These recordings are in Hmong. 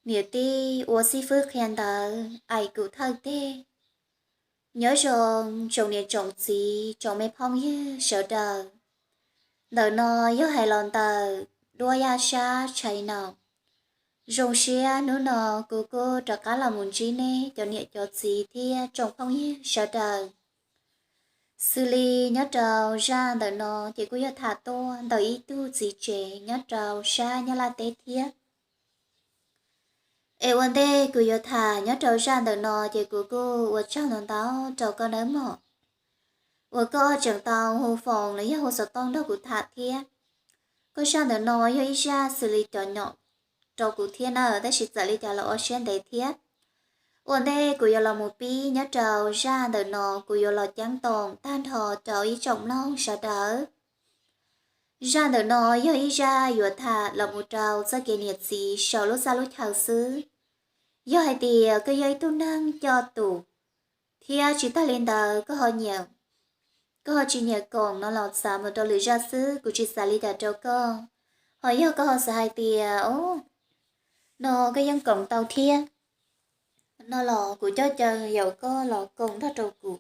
niam tij ua xib fwb qhia ntawv, ais kuv thawj teg. Nyob zoo tsoom niam tsoom txiv tsoom me phooj ywg sawv daws. Ntawm no yog hais los ntawm Duab Yaj Sab Tshai Naum. Zoo siab hnub no kuv kuj rov qab los mus ntsib nej cov niam cov txiv thiab tsoom phooj ywg sawv daws. Xws li nyob rau zaj ntawm no ces kuj yog tham tuaj ntawm ib tug txiv tsev nyob rau sab Nyab Laj teb thiab. Es ua ntej kuv yuav tham nyob rau zaj ntawm no ces kuv kuj ua tsaug ntau ntau rau koj nawb mog, uas koj tseem tau hu foos los yog hu xov tooj nrog kuv tham thiab. Koj zaj ntawm no yog ib zaj xws li cov nyom rau kuv thiab na, tab sis txawm li cas los ua siab ntev thiab. Ua ntej kuv yuav los mus pib nyob rau zaj ntawm no, kuv yuav los ceeb toom tag nrho rau ib tsoom mloog sawv daws. Zaj ntawm no yog ib zaj yuav tham los mus rau txoj kev niam txiv saum lub txaj lub chaw xwb. Yog hais tias koj yog ib tug neeg coj tus, thiab tsis tag li ntawd koj ho nyiam, koj ho tsis nyiam koom no los xav mus rau lwm zaj xwb, kuv tsis xav li cas rau koj. Ho yog koj ho xav hais tias, o, no koj yeej koom tau thiab no los kuv coj caw yaum koj los koom nrog rau kuv,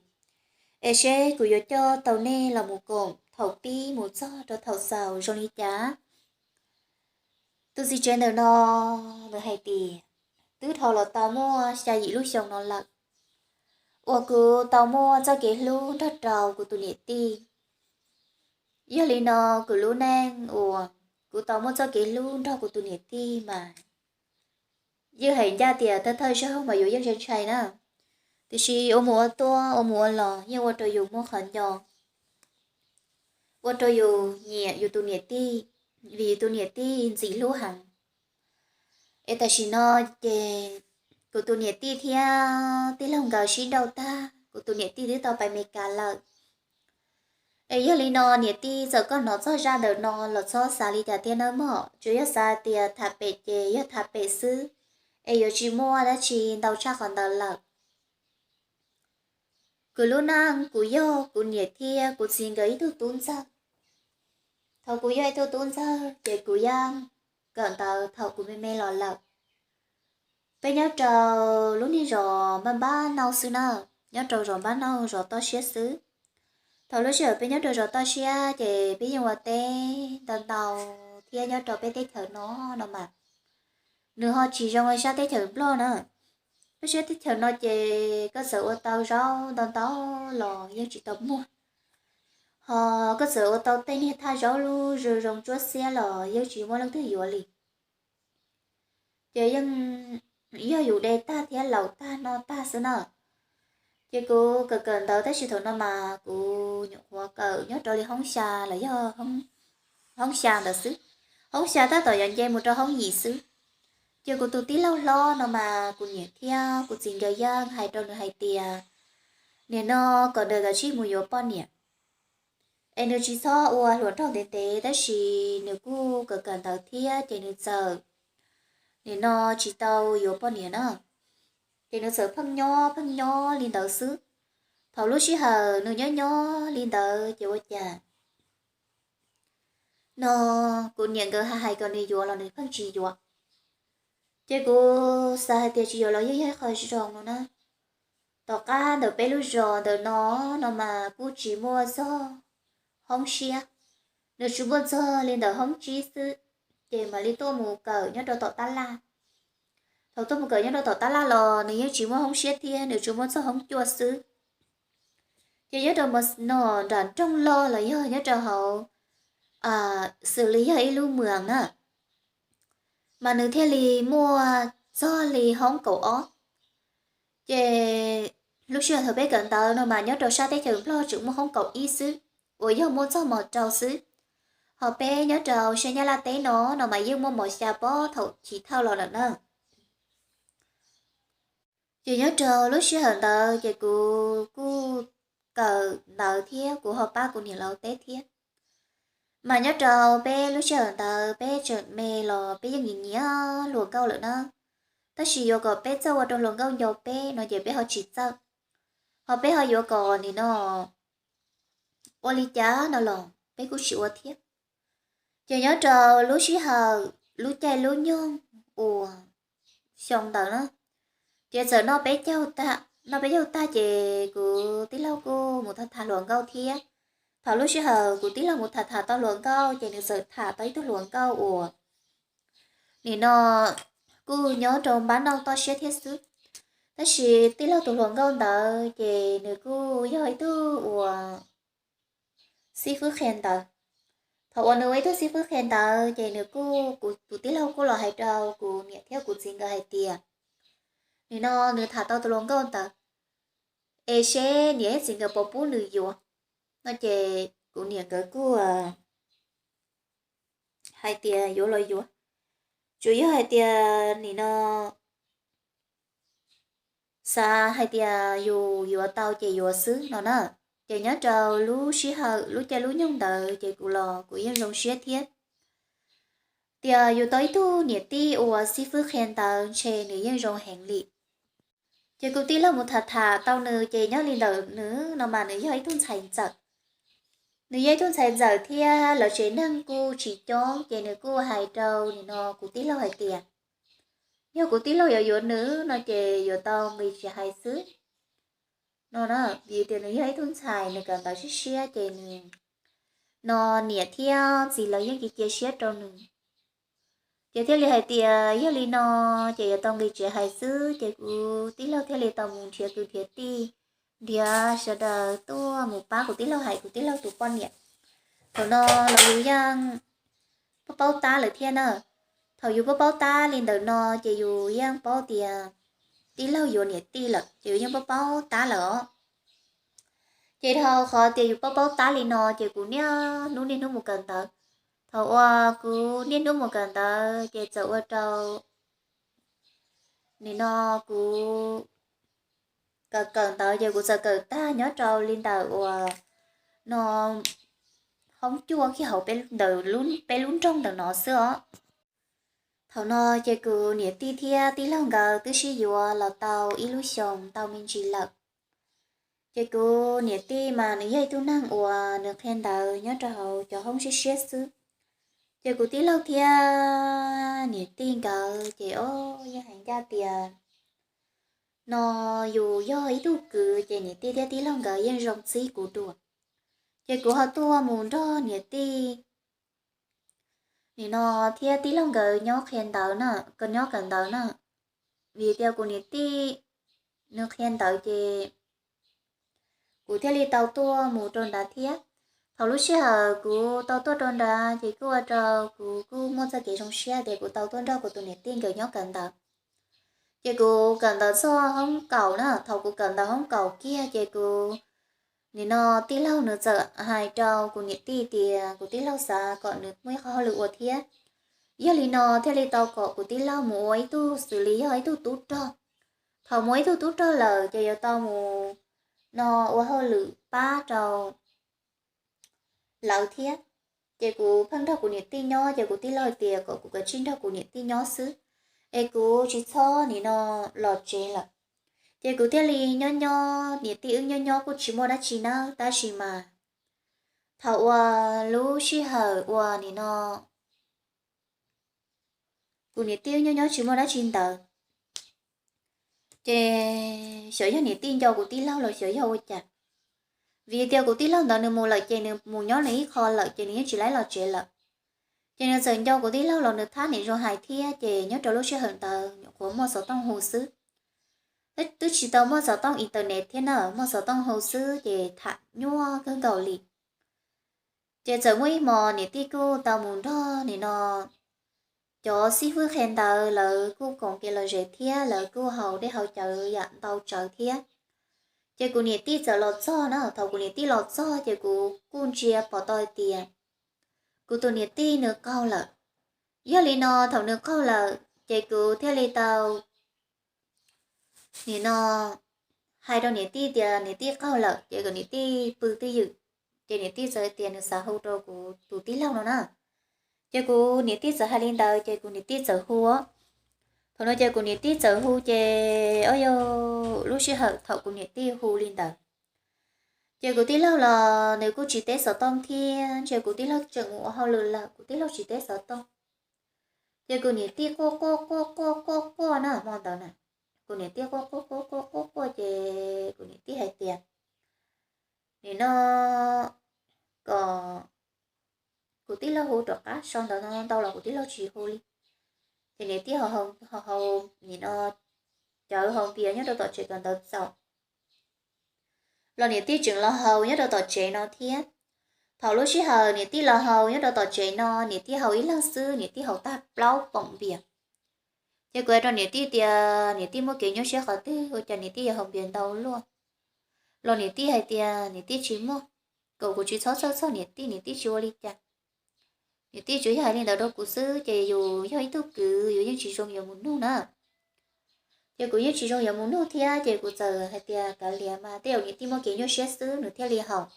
es seb kuv yuav coj tau nej los mus koom thaum pib mus txog rau thaum xaus zoo li cas. Tus txiv tsev ntawm no nws hais tias, twb dhau los tau muaj xya yim lub xyoo no lawm uas kuv tau muaj txoj kev hlub nrog rau kuv tus niam tij. Yog li no, kuv lub neej uas kuv tau muaj txoj kev hlub nrog kuv tus niam tij mas yeej hais ncaj tias thawj thawj zaug mas yuav yeej ntshai ntshai na, tiam sis ua mus ua tuaj ua mus ua los yeej ua rau yus muaj qhov nco, ua rau yus nyiam yus tus niam tij, vim yus tus niam tij ntxim hlub heev. Es tam sim no ces kuv tus niam tij thiab tij laug nkawd sib nrauj tag, kuv tus niam tij twb tau pais Meskas lawm. Es yog li no niam tij txawm koj hnov txog zaj ntawm no los txhob xav li cas thiab nawb mog, tsuas yog xav tias tham pem ces yog tham pem xwb, es yuav tsis muaj dab tsi ntau tshaj qhov ntawd lawm. Kuv lub neej kuv yog kuv niam thiab kuv txiv nkawd ib tug tub ntxawg. Thaum kuv yog ib tug tub ntxawg ces kuv yeej kawm ntawv thaum kuv me me los lawm. Peb nyob rau lub niag zos Npab Npab Nauj xwb na, nyob rau zos Npab Nauj zos toj siab xwb. Thaum lub sij hawm peb nyob rau zos toj siab ces peb yeej ua teb ntau ntau thiab nyob rau peb teb chaws no no mas nws ho tsis zoo li sab teb chaws Nplog na. Peb sab teb chaws no ces koj txawm ua tau zaub ntau ntau los yeej tsis tau muag, ho koj txawm ua tau tej niag thaj zaub zoo zoo ntsuab xiab los yeej tsis muaj leej twg yuav li. Ces yeej yog yus de tag thiab laus tag noj tag xwb na. Ces kuv kawm kawm ntawv tab sis thaum no mas kuv nyuam qhuav kawm nyob rau li hoob xya los yog hoob xya ntawd xwb, hoob xya tab tom yuav nce mus rau hoob yim xwb. Ces kuv tus tij laug hlob no mas kuv niam thiab kuv txiv nkawd yeej hais rau nws hais tias, nim no kom nws kav tsij mus yuav poj niam, es nws tsis txhob ua hluas nraug ntev ntev, tab sis nws kuj kawm kawm ntawv thiab ces nws txawm nim no tsis tau yuav poj niam na. Ces nws txawm pheej nyob pheej nyob li ntawd xwb. Thaum lub sij hawm nws nyob nyob li ntawd ces ua cas no kuv niam nkawd hais hais kom nws yuav los nws pheej tsis yuav. Ces kuv xav hais tias tsis yuav los yeej yog ib qho zoo no na. Tom qab ntawm peb lub zos ntawm no, no mas kuj tsis muaj txog hoob siab, nws tsuas muaj txog li ntawm hoob tsib xwb, ces mam li tuaj mus kawm nyob rau tom tab laj. Thaum tuaj mus kawm nyob rau tom tab laj los nws yeej tsis muaj hoob siab thiab, nws tsuas muaj txog hoob cuaj xwb. Ces nyob rau no nram nroog loj los yog nyob rau hauv xws li yog ib lub mws na, mas nws thiaj li muaj txog li hoob kaum ob. Ces lub sij hawm thaum peb kawm ntawv no mas nyob rau sab teb chaws Nplog tseem muaj hoob kaum ib xwb, uas yog muaj txog mos rau xwb. Ho peb nyob rau sab Nyab Laj teb no, no mas yeej muaj mos xya pob thaum chiv thawj los lawm na. Ces nyob rau lub sij hawm ntawd ces kuv kuj kawm ntawv thiab kuv ho pab kuv niam laus teb thiab. Mas nyob rau peb lub sij hawm ntawd peb tseem me los peb yeej nyiam nyiam hluas nkauj lawm na. Tab sis yuav kom peb txawj ua rau hluas nkauj nco peb no ces peb ho tsis txawj. Ho peb ho yuav kom nim no ua li cas no los peb kuj tsis ua thiab. Ces nyob rau lub sij hawm lub caij lub nyoog uas xyoo ntawd na. Ces txawm noj peb caug tag, noj peb caug tag ces kuv tij laug kuj mus tham tham hluas nkauj thiab. Thaum lub sij hawm kuv tij laug mus tham tham tau hluas nkauj ces nws txawm tham tau ib tug hluas nkauj uas nim no kuj nyob rau npab noj toj siab thiab xwb. Tab sis tij laug tus hluas nkauj ntawd ces nws kuj yog ib tug uas xib fwb qhia ntawv. Thaum uas nws ua ib tug xib fwb qhia ntawv ces nws kuj, kuv tus tij laug kuj los hais rau kuv niam thiab kuv txiv nkawd hais tias, nim no nws tham tau tus hluas nkauj ntawd es seb niam thiab txiv nkawd puas pub nws yuav no ces kuv niam nkawd kuj hais tias yuav los yuav, tsuas yog hais tias nim no xav hais tias yus yuav tau ces yuav xwb no na. Ces nyob rau lub sij hawm lub caij lub nyoog ntawd ces kuv los kuv yeej zoo siab thiab tias yus tau ib tug niam tij uas xib fwb qhia ntawv ntshe nws yeej zoo heev li. Ces kuv tij laug mus tham tham tau nws ces nyob li ntawm nws no mas nws yog ib tug ntxhais ntxawm. Nws yog ib tug ntxhais ntxawm thiab lawv tsev neeg kuj tsis coob ces nws kuj hais rau nim no kuv tij laug hais tias yog kuv tij laug yuav yuav nws no ces yuav tau nqis tsis hais xwb no na. Vim tias nws yog ib tug ntxhais nws kawm ntawv siab siab ces nws no niam thiab txiv lawv yeej cia cia siab rau nws. Ces thiaj li hais tias yog li no ces yuav tau nqis tsev hais xwb. Ces kuv tij laug thiaj li tau mus nrhiav kwv nrhiav tij, nrhiav sawv daws tuaj mus pab kuv tij laug hais kuv tij laug tus poj niam. Thaum no los yus yeej paub paub tab lawm thiab na. Thaum yus paub paub tab li ntawm no ces yus yeej paub tias tij laug yuav niam tij lawm ces yus yeej paub paub tab lawm os. Ces dhau qhov tias yus paub paub tab li no ces kuv niaj hnub niaj hnub mus kawm ntawv. Thaum uas kuv niaj hnub mus kawm ntawv ces txawm ua rau nim no kuv kawm kawm ntawv ces kuv txawm kawm tag nyob rau li ntawm uas no hoob cuaj kiag hauv peb lub nroog ntawm no xwb os. Thaum no ces kuv niam tij thiab tij laug nkawd twb sib yuav los tau ib lub xyoos tau me ntsis lawm. Ces kuv niam tij mas nws yog ib tug neeg uas nws qhia ntawv nyob rau hauv cov hoob siab siab xwb. Ces kuv tij laug thiab niam tij nkawd ces o, yeej hais ncaj tias no yus yog ib tug kwv ces niam tij thiab tij laug nkawd yeej zoo txib kuv dua. Ces kuv ho tuaj mus nrog niam tij nim no thiab tij laug nkawd nyob qhia ntawv na, nyob kawm ntawv na. Vim tias kuv niam tij nws qhia ntawv ces kuv thiaj li tau tuaj mus rau nrad thiab. Thaum lub sij hawm kuv tau tuaj rau nrad ces kuj ua rau kuv kuj muaj txoj kev zoo siab tias kuv tau tuaj nrog kuv tus niam tij nkawd nyob kawm ntawv. Ces kuv kawm ntawv txog hoob kaum na, thaum kuv kawm ntawv hoob kaum kiag ces kuv nim no tij laug nws txawm hais rau kuv niam tij tias kuv tij laug xav kom nws muaj ib qhov hauj lwm ua thiab. Yog li no thiaj li tau kom kuv tij laug mus ua ib tug xws li yog ib tug tub rog. Thaum mus ib tug tub rog lawm ces yuav tau mus no ua hauj lwm pab rau lawv thiab. Ces kuv pheej nrog kuv niam tij nyob ces kuv tij laug hais tias kom kuv kav tsij nrog kuv niam tij nyob xwb, es kuv tsis txhob nim no los tsev lawm. Ces kuv thiaj li nyob nyob, niam tij wb nyob nyob kuj tsis muaj dab tsi nawb, tab sis mas thaum uas lub sij hawm uas nim no kuv niam tij wb nyob nyob tsis muaj dab tsi ntawd, ces xyov yog niam tij nco kuv tij laug los xyov yog ua cas. Vim tias kuv tij laug ntawd nws mus lawm ces nws mus nyob nws ib qho lawm ces nws yeej tsis laib los tsev lawm. Ces nws txawm nco kuv tij laug los nws thab niam zoo hais thiab ces nyob rau lub sij hawm ntawd nyuam qhuav muaj xov tooj hu xwb. Twb tsis tau muaj xov tooj internet thiab na, muaj xov tooj hu xwb ces tham nyuaj kawg nkaus li. Ces txawm muaj ib hmo niam tij kuj tau mus nrog nim no cov xib fwb qhia ntawv lawv kuj koom kev lom zem thiab lawv kuj haus dej haus cawv yam ntau tsawv thiab. Ces kuv niam tij txawm los txog na, thaum kuv niam tij los txog ces kuv kuj ntsia pom tau hais tias kuv tus niam tij nws qaug lawm. Yog li no thaum nws qaug lawm ces kuv thiaj li tau nim no hais rau niam tij tias niam tij qaug lawm ces kom niam tij pw twj ywm. Ces niam tij txawm tias nws xav hu rau kuv tus tij laug no na. Ces kuv niam tij txawm hais li ntawd ces kuv niam tij txawm hu. Thaum no ces kuv niam tij txawm hu ces o yog lub sij hawm thaum kuv niam tij hu li ntawd ces kuv tij laug los nws kuj tsis teb xov tooj thiab, ntshe kuv tij laug tseem mus ua hauj lwm lawm kuv tij laug tsis teb xov tooj. Ces kuv niam tij quaj quaj quaj quaj quaj quaj na hmo ntawd na, kuv niam tij quaj quaj quaj quaj quaj quaj ces kuv niam tij hais tias, nim no kom kuv tij laug hu rov qab, sau ntawv no ntau los kuv tij laug tsis hu li. Ces niam tij ho haus, nim no cawv haus npias nyob rau tom tsev kawm ntawv txaus los niam tij tseem los haus nyob rau tom tsev no thiab. Thaum lub sij hawm niam tij los haus nyob rau tom tsev no, niam tij haus ib leeg xwb niam tij haus tag plaub poom npias. Ces kuv hais rau niam tij tias niam tij muaj kev nyuaj siab qhov twg ua cas niam tij yuav haus npias ntau luaj. Los niam tij hais tias niam tij tsis muaj, kom kuv tsis txhob txhawj txog niam tij, niam tij tsis ua li cas. Niam tij tsuas yog hais li ntawd rau kuv xwb ces yus yog ib tug kwv yus yeej tsis zoo yuav mus nug na. Ces kuv yeej tsis zoo yuav mus nug thiab ces kuv txawm hais tias kav liam mas tej zaum niam tij muaj kev nyuaj siab xwb nws thiaj li haus.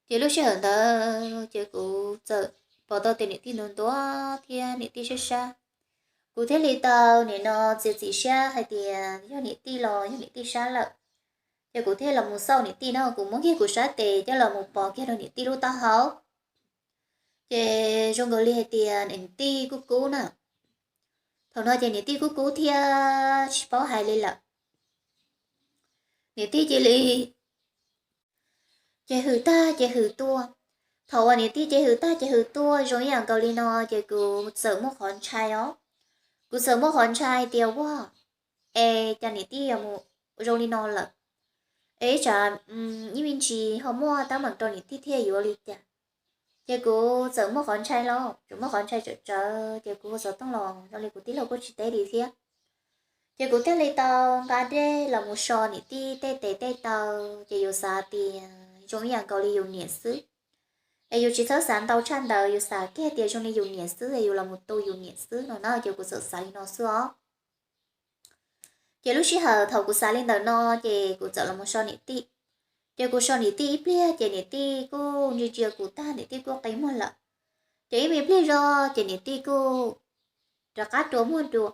Ces lub sij hawm ntawd ces kuv txawm pom tau tias niam tij ntuav ntuav thiab niam tij sab sab. Kuv thiaj li tau nim no txiav txim siab hais tias yog niam tij los yog niam tij sab lawm. Ces kuv thiaj los mus xauj niam tij no, kuv muab kiag kuv sab tes coj los mus pov kiag rau niam tij lub taub hau. Ces zoo nkaus li hais tias niam tij kuj kub na. Thaum no ces niam tij kuj kub thiab tsis paub hais li lawm. Niam tij cia li ces hwm tag ces hwm tuaj. Thaum uas niam tij ces hwm tag ces hwm tuaj zoo ib yam nkaus li no ces kuv txawm muaj qhov ntshai os. Kuv txawm muaj qhov ntshai tias ua, es cas niam tij yuav mus zoo li no lawm, es ib tsam ib me ntsis ho muaj teeb meem rau niam tij thiaj yuav li cas. Ces kuv txawm muaj qhov ntshai los tseem muaj qhov ntshai tsawm tsawv ces kuv hu xov tooj los zoo li kuv tij laug kuj tsis teb li thiab. Ces kuv thiaj li tau nqa dej los mus so niam tij tej tes tej taw, ces yus xav tias zoo ib yam nkaus li yus niam xwb. Es yus tsis txhob xav ntau tshaj ntawd, yus xav kiag tias zoo li yus niam xwb es yus los mus tu yus niam xwb no na, ces kuv txawm xav li no xwb os. Ces lub sij hawm thaum kuv xav li ntawm no, ces kuv txawm los mus so niam tij. Ces kuv so niam tij ib pliag ces niam tij kuj ntsia ntsia kuv tag niam tij kuj qi muag lawm. Ces ib me pliag zog ces niam tij kuj rov qab rua muag dua.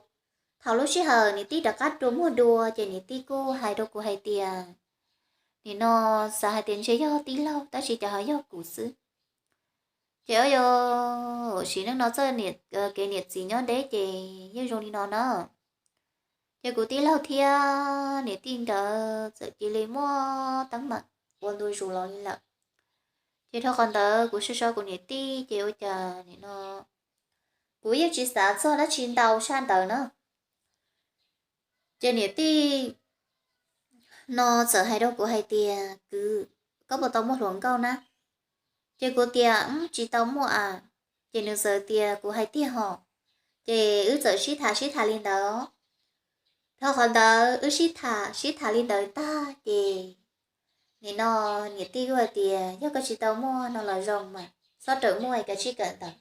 Thaum lub sij hawm niam tij rov qab rua muag dua ces niam tij kuj hais rau kuv hais tias, nim no xav hais tias ntshe yog tij laug tab sis cas ho yog kuv xwb. Ces o yog sim neej no txoj kev niam txiv nyob deb ces yeej zoo li no na. Ces kuv tij laug thiab niam tij nkawd txawm cia li muaj teeb meem ua ntu zus los li lawm. Ces dhau qhov ntawd kuv so so kuv niam tij ces ua cas nim no kuv yeej tsis xav txog dab tsi ntau tshaj ntawd na. Ces niam tij no txawm hais rau kuv hais tias, kwv, koj puas tau muaj hluas nkauj na? Ces kuv tias, tsis tau muaj a. Ces nws txawm tias, kuv hais tiag hos. Ces wb txawm sib tham sib tham li ntawd. Dhau qhov ntawd wb sib tham sib tham li ntawd tag ces nim no niam tij kuj hais tias yog koj tsis tau muaj no los zoo mas txhob rawm muaj es kav tsij kawm ntawv.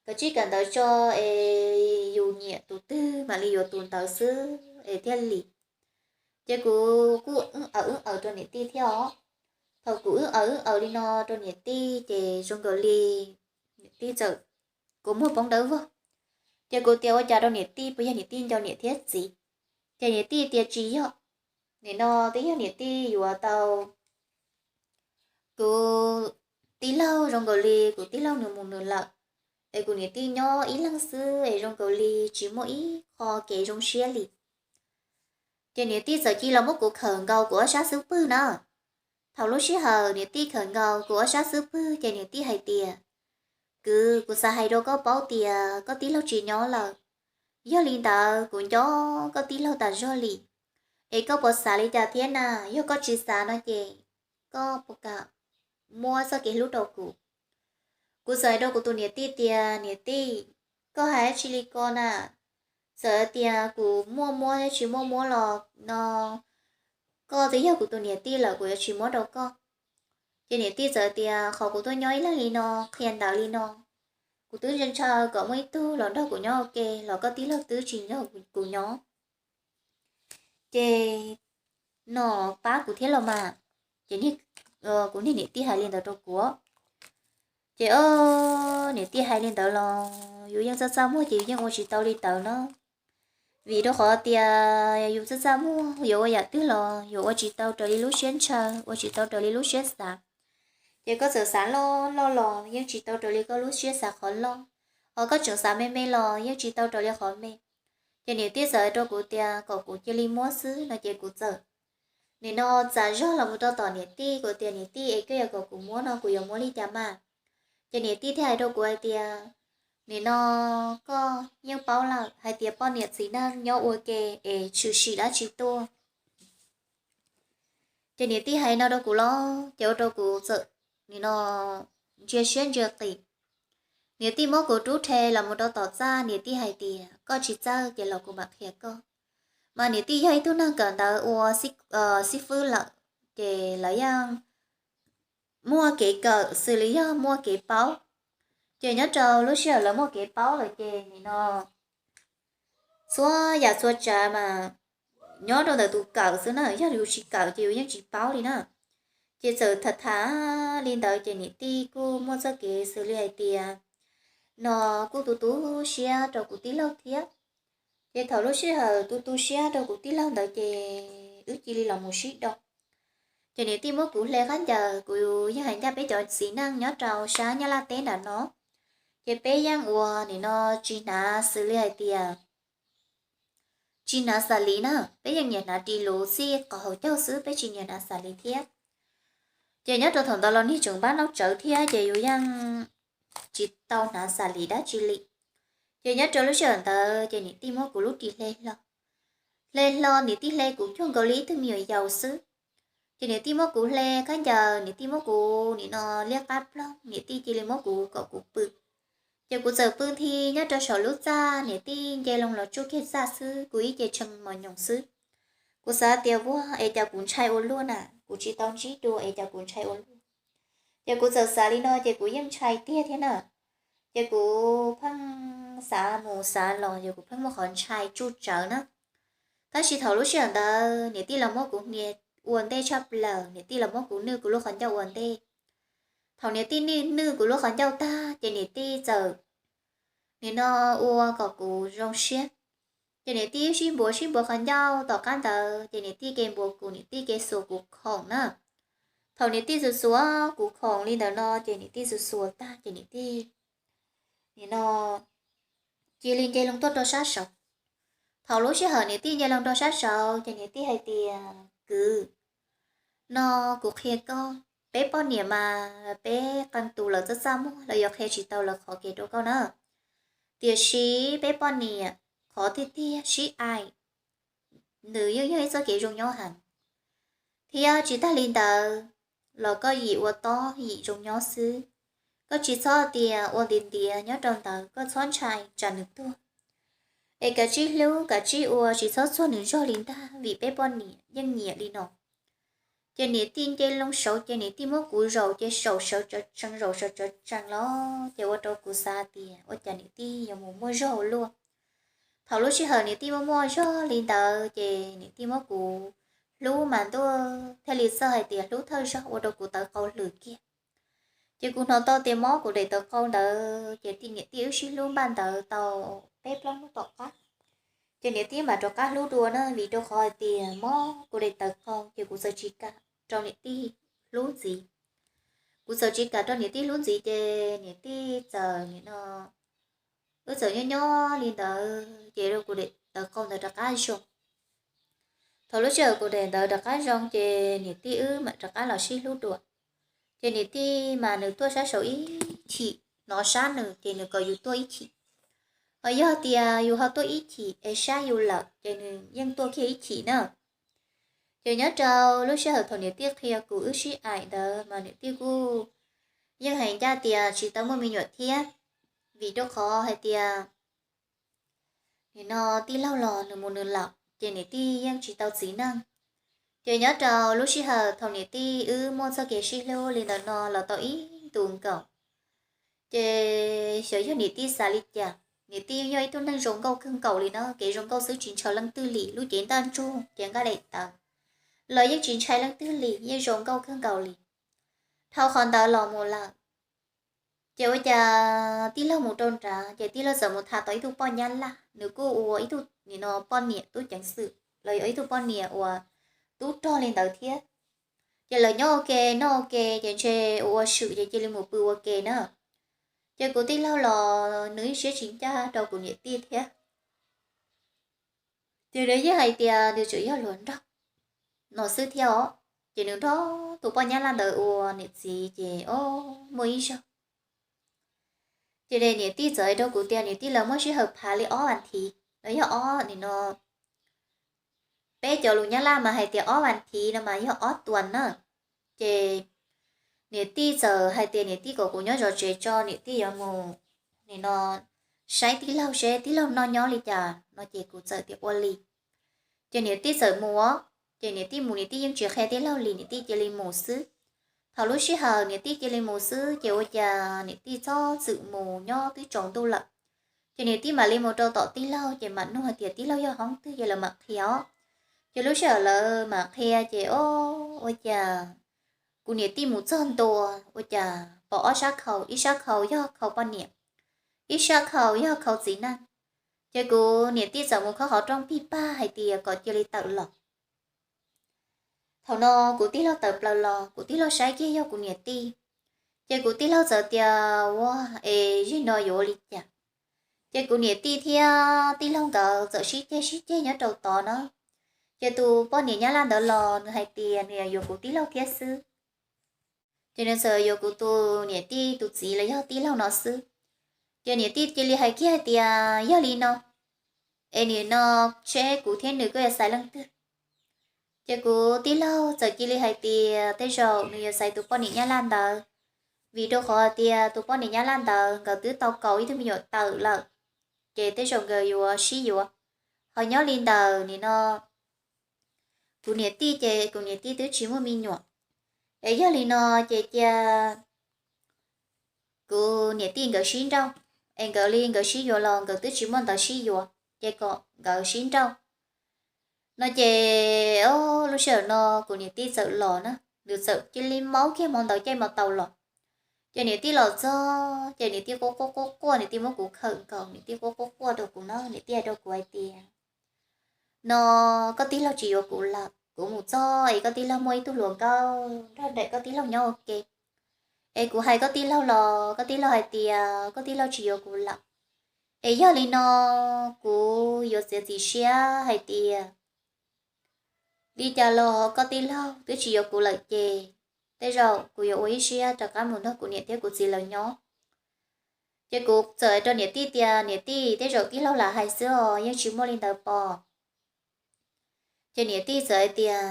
Kav tsij kawm ntawv tso es yus nyiam tus twg mam li yuav tus ntawd xwb es thiaj li. Ces kuv kuj wb aws wb aws rau niam tij thiab os. Thaum kuv wb aws wb aws li no rau niam tij ces zoo nkaus li niam tij txawm, kuv muag poob dawb vog. Ces kuv tias ua cas rau niam tij, puas yog niam tij nco niam thiab txiv? Ces niam tij tias tsis yog, nim no twb yog niam tij yuav tau kuv tij laug, zoo nkaus li kuv tij laug nws mus nws lawm, es kuv niam tij nyob ib leeg xwb es zoo nkaus li tsis muaj ib qho kev zoo siab li. Ces niam tij txawm cia los muab kuv khawm nkaus kuv ob sab xub pwg na. Thaum lub sij hawm niam tij khawm nkaus kuv ob sab xub pwg ces niam tij hais tias, kwv, kuv xav hais rau koj paub tias koj tij laug tsis nyob lawm. Yog li ntawd kuv nco koj tij laug tas zog li. Es koj puas xav li cas thiab na? Yog koj tsis xav no ces koj puas kam muab txoj kev hlub rau kuv? Kuv txawm hais rau kuv tus niam tij tias, niam tij, koj hais dab tsi li ko na? Txawm tias kuv muaj muab thiab tsis muaj muab los no, koj twb yog kuv tus niam tij lawm kuv yuav tsis muab rau koj. Ces niam tij txawm tias qhov kuv tuaj nyob ib leeg li no, qhia ntawv li no, kuv twb ntshaw ntshaw kom muaj ib tug los nrog kuv nyob ua ke los koj tij laug twb tsis nrog kuv nyob. Ces no pab kuv thiab los mas. Ces kuv niag niam tij hais li ntawd rau kuv. Ces o, niam tij hais li ntawd los yus yeej txaj txaj muag ces yus yeej ua tsis tau li ntawd no. Vim rau qhov tias yus txaj txaj muag yuav ua yam twg los yuav ua tsis tau raws li lub siab ntshaw, ua tsis tau raws li lub siab xav. Ces koj txawm xav loj loj los yeej tsis tau raws li koj lub siab xav qhov loj, ho koj tseem xav me me los yeej tsis tau raws li qhov me. Ces niam tij txawm hais rau kuv tias kom kuv cia li muab xwb no ces kuv txawm nim no txav zog los mus rau tom niam tij, kuv tias niam tij es koj yuav kom kuv muab no kuv yuav muab li cas mas? Ces niam tij thiaj hais rau kuv hais tias nim no koj yeej paub lawm hais tias poj niam txiv neej nyob ua ke es tshwm sim dab tsi tuaj. Ces niam tij hais no rau kuv los ces ua rau kuv txawm nim no ntsia siab ntsia qis. Niam tij muab kuv rub rhe los mus rau tom txaj, niam tij hais tias koj tsis txawj ces los kuv mam qhia koj. Mas niam tij yog ib tug neeg kawm ntawv ua xib fwb lawm, ces lawv yeej muaj kev kawm xws li yog muaj kev paub. Ces nyob rau lub sij hawm lawv muaj kev paub lawm ces nim no txhua yam txhua tsav mas nyob rau ntawm tus kawm xwb na, yog yus tsis kawm ces yus yeej tsis paub li na. Ces txawm tham tham li ntawd ces niam tij kuj muaj txoj kev xws li hais tias no kuj tu tu siab rau kuv tij laug thiab. Ces thaum lub sij hawm tu tu siab rau kuv tij laug ntawd ces wb cia li los mus sib do. Ces niam tij muab kuv hle qab ncaws, kuv yeej hais ncaj peb cov txiv neej nyob rau sab Nyab Laj teb nram no, ces peb yeej ua nim no tsis hnav xws li hais tias tsis hnav xas lis na, peb yeej nyiam hnav ris luv txij qhov hauv caug xwb, peb tsis nyiam hnav xas lis thiab. Ces nyob rau thaum ntawd los niag tseem npab noob tsawv thiab ces yus yeej tsis tau hnav xas lis dab tsi li. Ces nyob rau lub sij hawm ntawd ces niam tij muab kuv lub ris hle hlo, hle hlo, niam tij hle kuv cuag nkaus li ib tug me nyuam yaus xwb. Ces niam tij muab kuv hle khaub ncaws, niam tij muab kuv nim no liab qab ploog, niam tij cia li muab kuv kom kuv pw. Ces kuv txawm pw nthi nyob rau saum lub txaj, niam tij nce loo los tsuj kiag txaj xwb, kuv ib ce tshee mos nyoos xwb. Kuv xav tias vuag es cas kuv ntshai ua luaj na, kuv tsis tau ntsib dua es cas kuv ntshai ua luaj. Ces kuv txawm xav li no ces kuv yeej ntshai tiag thiab na. Ces kuv pheej xav mus xav los ces kuv pheej muaj qhov ntshai tsuj tsawv na. Tab sis thaum lub sij hawm ntawd niam tij los muab kuv hnia ua ntej tshaj plaws, niam tij los muab kuv nwj kuv lub qhov ncauj ua ntej. Thaum niam tij nwj nwj kuv lub qhov ncauj tag ces niam tij txawm nim no ua kom kuv zoo siab. Ces niam tij sib npuav sib npuav qhov ncauj, tom qab ntawd ces niam tij ke npuav kuv, niam tij ke xuas kuv khoom na. Thaum niam tij xuas xuas kuv khoom li ntawd no ces niam tij xuas xuas tag ces niam tij nim no cia li nce loo tuaj rau sab saud. Thaum lub sij hawm niam tij nce loo rau sab saud ces niam tij hais tias kwv, no kuv qhia koj, peb poj niam mas peb qee tus lawv txaj txaj muag, lawv yuav qhia tsis tau lawv qhov kev rau koj na. Tiam sis peb poj niam qhov tiag tiag sib aim, nws yeej yog ib txoj kev zoo nyob heev. Thiab tsis tag li ntawd los koj yim ua tob yim zoo nyob xwb. Koj tsis txhob tias ua ntiav ntiav nyob rau ntawd, koj txhob ntshai tsam nws tuag. Es kav tsij hlub kav tsij ua, tsis txhob txuag nws zog li ntag, vim peb poj niam yeej nyiam li no. Ces niam tij nce loo saud ces niam tij muab kuv zaum ces saum sawv tsawv tsees, zaum sawv tsawv tsees los ces ua rau kuv xav tias ua cas niam tij yuav mus muaj zog ua luaj. Thaum lub sij hawm niam tij muaj muaj zog li ntawd ces niam tij muab kuv hlub mas ntuj thiaj li txawj hais tias hlub thawj zaug ua rau kuv tawv qau lwm kiag. Ces kuv hnov tau tias mob kuv daim tawv qau ntawd ces niam tij wb sib hlub npaj ntawd tau peb plaub hnub tom qab. Ces niam tij mam rov qab hlub dua na, vim rau qhov hais tias mob kuv daim tawv qau ces kuv txawm tsis kam rau niam tij hlub ntxiv. Kuv txawm tsis kam rau niam tij hlub ntxiv ces niam tij txawm nim no wb txawm nyob nyob li ntawd ces kuv daim tawv qau ntawd rov qab zoo. Thaum lub sij hawm kuv daim ntawd rov qab zoo ces niam tij wb mam rov qab los sib hlub dua. Ces niam tij mas nws tuaj sab saud ib chim, hnov sab nws ces nws kom yus tuaj ib chim. Ho yog tias yus ho tuaj ib chim es sab yus lawm ces nws yeej tuaj kiag ib chim na. Ces nyob rau lub sij hawm thaum niam tij qhia kuv wb sib aim ntawd mas niam tij kuj yeej hais ncaj tias tsis tau muaj me nyuam thiab, vim rau qhov hais tias nim no tij laug los nws mus nws lawm ces niam tij yeej tsis tau txiv neej. Ces nyob rau lub sij hawm thaum niam tij wb muaj txoj kev sib hlub li ntawd no los tau ib ntus nkaus, ces xyov yog niam tij xav li cas, niam tij yog ib tug neeg zoo nkauj kawg nkaus li na, kev zoo nkauj xwb tsis ntshaw leej twg li, lub cev ntaj ntsug cev nqaij daim tawv los yeej tsis ntshai leej twg li, yeej zoo nkauj kawg nkaus li. Dhau qhov ntawd los mus lawm, ces ua cas tij laug mus rau nrad ces tij laug txawm mus tham tau ib tug poj nyab laj, nws kuj ua ib tug nim no poj niam tub ceev xwm los yog ib tug poj niam uas tub rog li ntawd thiab. Ces lawv nyob ua ke noj ua ke ces ntshe ua ua swm ces cia li mus pw ua ke na. Ces kuv tij laug los nws ib siab tsis ncaj rau kuv niam tij thiab. Ces nws yeej hais tias nws tseem yog hluas nraug no xwb thiab os. Ces nws nrog tus poj Nyab Laj ntawd ua niam txiv ces o, muaj ib zaug ces niam tij txawm hais rau kuv tias niam tij, lawv muaj sij hawm phav li ob vas thiv, los yog ob nim no, peb cov lus Nyab Laj mas hais tias ob vas thiv no mas yog ob tuas na. Ces niam tij txawm hais tias niam tij kom kuv nyob zov tsev tso, niam tij yuav mus nim no saib tij laug seb tij laug noj nyob li cas no ces kuv txawm tias ua li. Ces niam tij txawm mus os. Ces niam tij mus niam tij yeej tsis qhia tij laug li, niam tij cia li mus xwb. Thaum lub sij hawm niam tij cia li mus xwb ces ua cas niam tij txhob txwm mus nyob twb tsaus ntuj lawm. Ces niam tij mam li mus rau tom tij laug ces mam nug hais tias tij laug yog hoob twg ces lawv mam qhia os. Ces lub sij hawm lawv mam qhia ces o, ua cas kuv niam tij mus txog ntua ua cas pom ob sab khau, ib sab khau yog khau poj niam, ib sab khau yog khau txiv neej. Ces kuv niam tij txawm mus khob qhov rooj pig pag hais tias kom cia li tawm los. Thaum no kuv tij laug tawm plaws los, kuv tij laug saib kiag yog kuv niam tij. Ces kuv tij laug txawm tias ua, es zim no yuav ua li cas? Ces kuv niam tij thiab tij laug nkawd txawm sib ceg sib ceg nyob rau tod na. Ces tus poj niam Nyab Laj ntawd los nws hais tias nws yuav kuv tij laug thiab xwb. Ces nws txawm yuav kuv tus niam tij tus txiv los yog tij laug no xwb. Ces niam tij cia li hais kiag hais tias yog li no, es nim no seb kuv thiab nws koj yuav xaiv leej twg. Ces kuv tij laug txawm cia li hais tias tej zaum nws yuav xaiv tus poj niam Nyab Laj ntawd, vim rau qhov tias tus poj niam Nyab Laj ntawd nkawd twb tau kaus ib tug me nyuam tawm lawm, ces tej zaum nkawd yuav sib yuav. Ho nyob li ntawm nim no kuv niam tij ces kuv niam tij twb tsis muaj me nyuam, es yog li no ces cia kuv niam tij nkawd sib nrauj, es nkawd li nkawd sib yuav los nkawd twb tsis muaj ntawv sib yuav, ces kom nkawd sib nrauj no ces o, lub sij hawm no kuv niam tij txawm los na, nws txawm cia li maub kiag hmo ntawd caij hmo taus los. Ces niam tij los txog ces niam tij quaj quaj quaj quaj, niam tij muab kuv khawm nkaus, niam tij quaj quaj quaj rau kuv no, niam tij hais rau kuv hais tias no koj tij laug tsis yuav kuv lawm, kuv mus txog es koj tij laug muaj ib tug hluas nkauj nrog nraim koj tij laug nyob ua ke. Es kuv hais koj tij laug los koj tij laug hais tias koj tij laug tsis yuav kuv lawm. Es yog li no kuv yuav txiav txim siab hais tias li cas los koj tij laug twb tsis yuav kuv lawm ces tej zaum kuv yuav ua ib siab rov qab mus nrog kuv niam thiab kuv txiv lawv nyob. Ces kuv txawm hais rau niam tij tias niam tij, tej zaum tij laug lam hais xwb os, yeej tsis muaj li ntawd pom. Ces niam tij txawm hais tias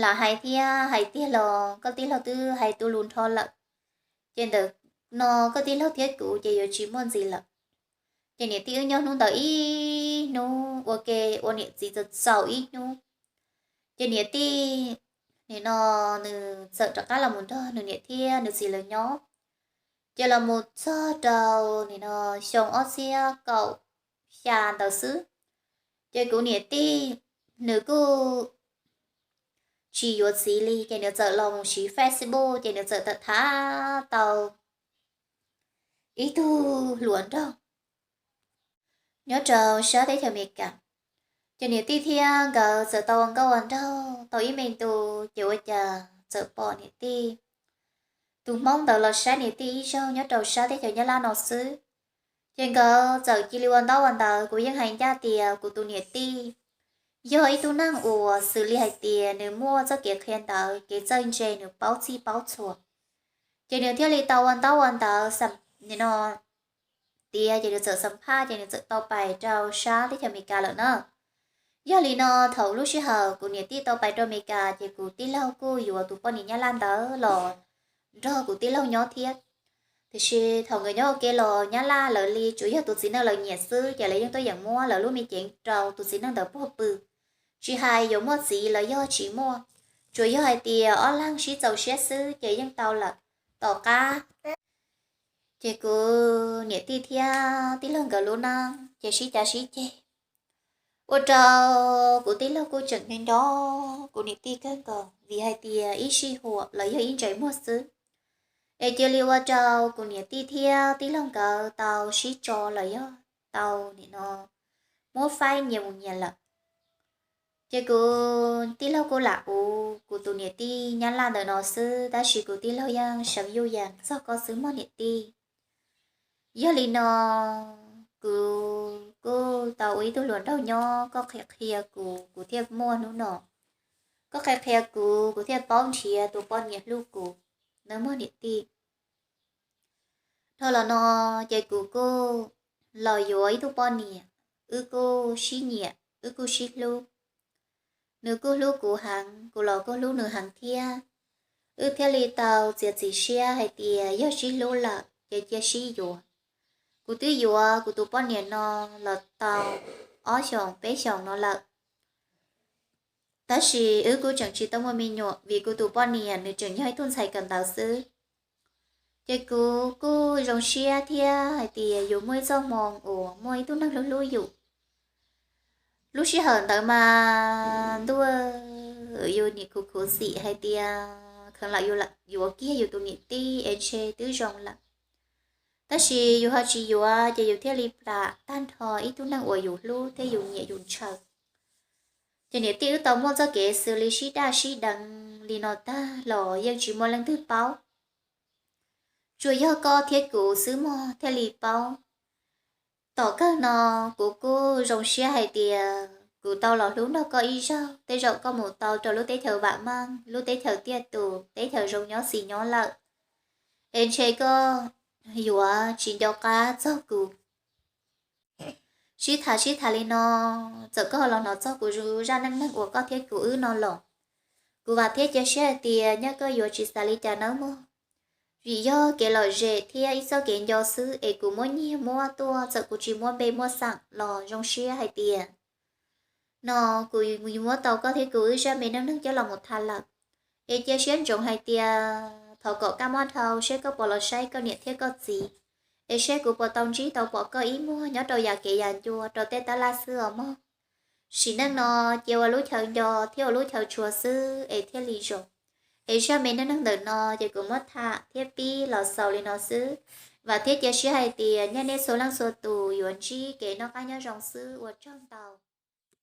lam hais thiab, hais tiag los koj tij laug twb hais tu lus nrho lawm, ces ntawm no koj tij laug thiab kuv ces yuav tsis muaj ntxiv lawm. Ces niam tij wb nyob hnub ntawd ib hnub ua ke ua niam txiv txaus txaus ib hnub. Ces niam tij nim no nws txawm rov qab los mus nrog nws niam thiab nws txiv lawv nyob. Ces los mus txog rau nim no xyoo ob txhiab kaum xya ntawd xwb, ces kuv niam tij nws kuj tsis yuav txiv li, ces nws txawm los mus siv Facebook, ces nws txawm tham tham tau ib tug hluas nraug nyob rau sab teb chaws Amelikas. Ces niam tij thiab nkawd txawm tau ua nkauj ua nraug tau ib me ntu, ces ua cas txawm pom niam tij tus hmoob ntawd los saib niam tij ib zaug nyob rau sab teb chaws Nyab Laj no xwb. Ces nkawd txawm cia li ua ntaub ua ntawv, kuv yeej hais ncaj tias kuv tus niam tij yog ib tug neeg uas xws li hais tias nws muaj txoj kev qhia ntawv kev txawj ntse, nws paub txhij paub txhua. Ces nws thiaj li tau ua ntaub ua ntawv xam, nim no tiav, ces nws txawm xam phaj, ces nws txawm tau pais rau sab teb chaws Amelikas lawm na. Yog li no thaum lub sij hawm kuv niam tij tau pais rau Amelikas, ces kuv tij laug kuj yuav tus poj niam Nyab Laj ntawd los nrog kuv tij laug nyob thiab. Tiam sis thaum nkawd nyob ua ke los Nyab Laj lawv li tsuas yog tus txiv neej lawv nyiam xwb, ces lawv yeej tuaj yeem muab lawv lub me ceev rau tus txiv neej ntawd puag pw, tsis hais yuav muaj txiv los yog tsis muaj, tsuas yog hais tias ob leeg sib txaus siab xwb ces yeej tau lawm. Tom qab ces kuv niam tij thiab tij laug nkawd lub neej ces sib cav sib ceg, ua rau kuv tij laug kuj tseem nco nco kuv niam tij kawg nkaus, vim hais tias ib sij huam los yog ib ntsais muag xwb, es cia li ua rau kuv niam tij thiab tij laug nkawd tau sib tso los yog tau nim no muab faib nyias mus nyias lawm. Ces kuv tij laug kuj lam ua kuv tus niam tij Nyab Laj ntawm no xwb, tab sis kuv tij laug yeej seev yuj yees txog koj xwb mog niam tij. Yog li no kuv kuj tau ua ib tug hluas nraug nyob, koj qhia qhia kuv, kuv thiaj muaj hnub no. Koj qhia qhia kuv, kuv thiaj paub nrhiav tus poj niam hlub kuv, nawb mog niam tij. Dhau los no ces kuv kuj los yuav ib tug poj niam, wb kuj sib nyiam, wb kuj sib hlub. Nws kuj hlub kuv heev, kuv los kuj hlub nws heev thiab. Wb thiaj li tau txiav txim siab hais tias yog sib hlub lawm ces cia sib yuav. Kuv twb yuav kuv tus poj niam no los tau ob xyoos peb xyoos no lawm, tab sis wb kuj tseem tsis tau muaj me nyuam vim kuv tus poj niam nws tseem yog ib tug ntxhais kawm ntawv xwb. Ces kuv kuj zoo siab thiab hais tias yus muaj ib txoj hmoo uas muaj ib tug neeg hlub hlub yus. Lub sij hawm ntawd mas ntuj, yus nim khuv khuv xim hais tias kheev lam yuav kiag yus tus niam tij es ntshe twb zoo lawm, tab sis yus ho tsis yuav ces yus thiaj li plam tag nrho ib tug neeg uas yus hlub thiab yus nyiam yus ntshaw. Ces niam tij wb tau muaj txoj kev xws li sib daj sib deev li no tag los yeej tsis muaj leej twg paub, tsuas yog koj thiab kuv xwb mog thiaj li paub. Tom kawg no kuv kuj zoo siab hais tias kuv tau los hlub nrog koj ib zaug, tej zaum koj mus tau rau lub teb chaws vam meej, lub teb chaws tiaj tus, teb chaws zoo nyob xis nyob lawm, es ntshe koj yuav tsis nco qab txog kuv. Sib tham sib tham li no, txawm koj los hnov txog kuv zaj neej neeg uas koj thiab kuv wb no los, kuv vam thiab cia siab hais tias nyaj koj yuav tsis xav li cas nawb mog, vim yog kev lom zem thiab ib txoj kev nco xwb es kuv muab nyiag muab tuaj, txawm kuv tsis muaj npe muaj xeem los zoo siab hais tias no kuv muab tau koj thiab kuv wb zaj me neej neeg coj los mus tham lawm. Es cia siab ntsoov hais tias thov kom kab mob dhau seb koj puas los saib koj niam thiab koj txiv, es seb kuv puas tau ntsib tau pom koj ib muag nyob rau yam kev yam ncua rau tej tab laj xwb os mog. Sim neej no cia ua lub chaw nco thiab ua lub chaw tshua xwb es thiaj li zoo. Es zaj me neej neeg ntawm no ces kuv muab tham thiab pib los xaus li no xwb. Vam thiab cia siab hais tias nyaj nej txhua leej txhua tus yuav ntsib kev noj qab nyob zoo xwb, ua tsaug ntau.